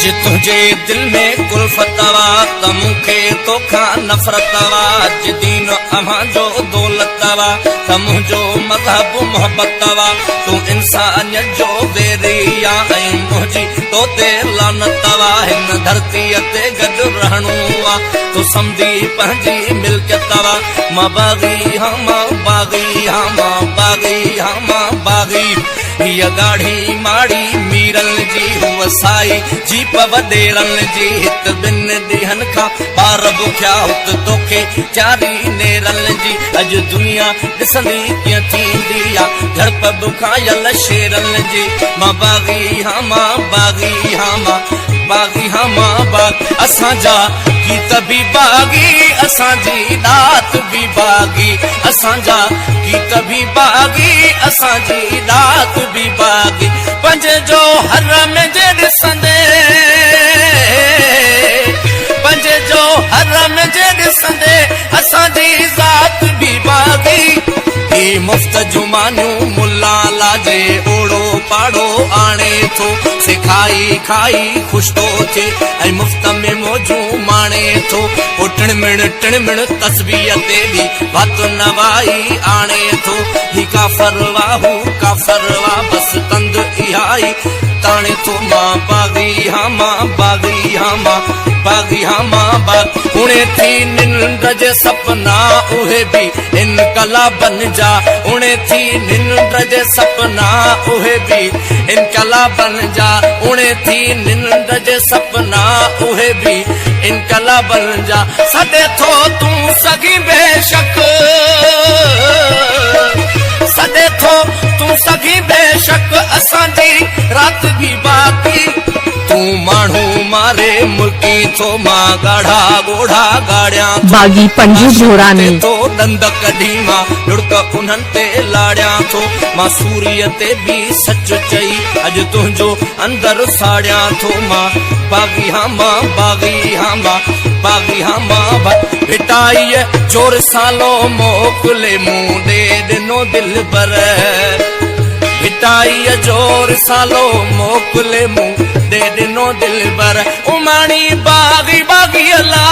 جي تنهنجي دل ۾ ڪلفت وا ته مون کي توکان نفرت وا. جي دين اوهان جو دولت وا ته منهنجو مذهب محبت وا. تون انسانيت جو ويري آ ۽ منهنجي تو تي لعنت وا. هن ڌرتيء تي گڏ رهڻو آ، تون سمجهي پنهنجي ملڪيت وا. مان باغي هان، مان باغي هان، مان باغي هان، مان باغي. هيء ڳاڙهي ماڙي ميرن جي، هوء سائي جيپ وڏيرن جي. هت ٻن ڏينهن کان ٻار بکيا، هت توکي چاري نيرن جي. اڄ دنيا ڏسندي ڪيئن ٿيندي آ جهڙپ بکايل شيرن جي. مان باغي هان، مان باغي هان، مان باغي هان، مان باغ. اسان جا گيت به باغي، اسان جي ڏات به باغي. اسان جا گيت به باغي، اسان جي ڏات به باغي. پنهنجي جو هر ۾ جي ڏسندي، پنهنجي جو هر ۾ جي ڏسندي، اسان جي ذات به باغي. هي مفت جون مانيون ملا لاجي اوڙو پاڙو آڻي ٿو، سي کائي کائي خوش ٿو ٿئي ۽ مفت ۾ موجون ماڻي ٿو. پوء ٽڻمڻ ٽڻمڻ تسبيح تي به وات نوائي آڻي ٿو. هي ڪافر وا، هو ڪافر وا، بس تند اها ئي تاڻي ٿو. مان باغي هان، مان باغي هان، مان باغي هان، مان باغ. اڻي ٿي ننڊ جي سپنا اهي به انقلابن جا. اڻي ٿي ننڊ جي سپنا اهي به انقلابن جا. اڻي ٿي ننڊ جي سپنا اهي به انقلابن جا. سڏي ٿو تون سگهين بيشڪ، سڏي ٿو تون سگهين بيشڪ، اسان جي رات به باقي. تون ماڻهو ماري مرڪين ٿو، مان ڳاڙها ڳوڙها ڳاڙيان ٿو. باغي پنجو ڀوراڻي ٿو ڏند ڪڍي مان لڙڪ انهن تي لاڙيان ٿو. مان سوريء تي به سچ چئي اڄ تنهنجو اندر ساڙيان ٿو. مان باغي هان، مان باغي هان، مان باغي هان، مان. ڀٽائيء جو رسالو موڪلي مون ڏي ڏنو دلبر. ڀٽائيء جو رسالو موڪلي مون ڏي ڏنو دلبر. اماڻي باغي باغي الا،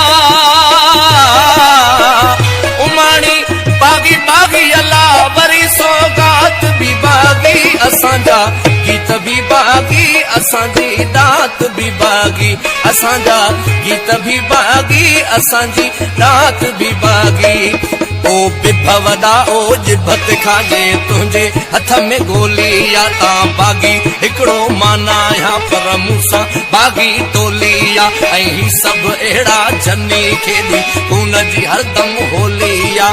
اماڻي باغي باغي الا، وري سوگات به باغي. اسان جا گيت به باغي، اسان جي ڏات به باغي. اسان جا گيت به باغي، اسان جي ڏات به باغي. او بڀ وڏا، او ڄڀ تي کاڄي، تنهنجي هٿ ۾ گولي آ. تان باغي هڪڙو مان آهيان، پر مون سان باغي ٽولي آ. ۽ هي سڀ اهڙا جني کيڏي خون جي هردم هولي آ.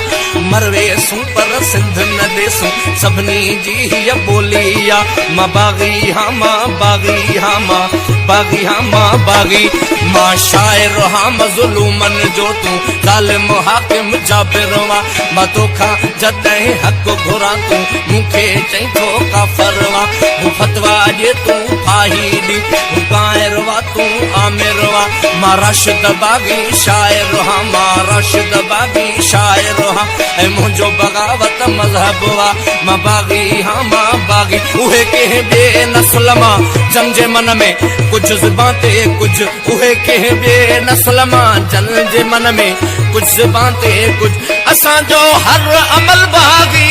مرويسون پر سنڌ نه ڏيسون، سڀني جي هيء ٻولي آ. مان باغي هان، مان باغي هان، مان باغي هان، مان باغي. مان شاعر هان مظلومن جو، تون ظالم حاڪم جابر وا. مان توکان جڏهن حق گهران، تون مون کي چئين ٿو ڪافر وا. هو فتوا ڏي، تون ڦاهي ڏي، هو ڪائر وا، تون آمر وا. مان راشد باغي شاعر هان، مان راشد باغي شاعر هان، ۽ منهنجو بغاوت مذهب وا. مان باغي هان، مان باغي. اهي ڪنهن ٻئي نسل مان، جن جي من ۾ ڪجهه زبان تي ڪجهه. اهي ڪنهن ٻئي نسل مان، جن جي من ۾ ڪجهه زبان تي ڪجهه. اسان جو هر عمل باغي،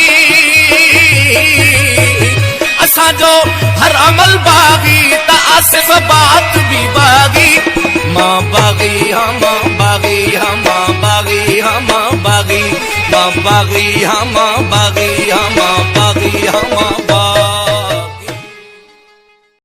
اسان جو هر عمل باغي، ته آصف بات به باغي. مان باغي هان، مان باغي هان، مان باغي هان، مان باغي. مان باغي هان، مان باغي هان، مان.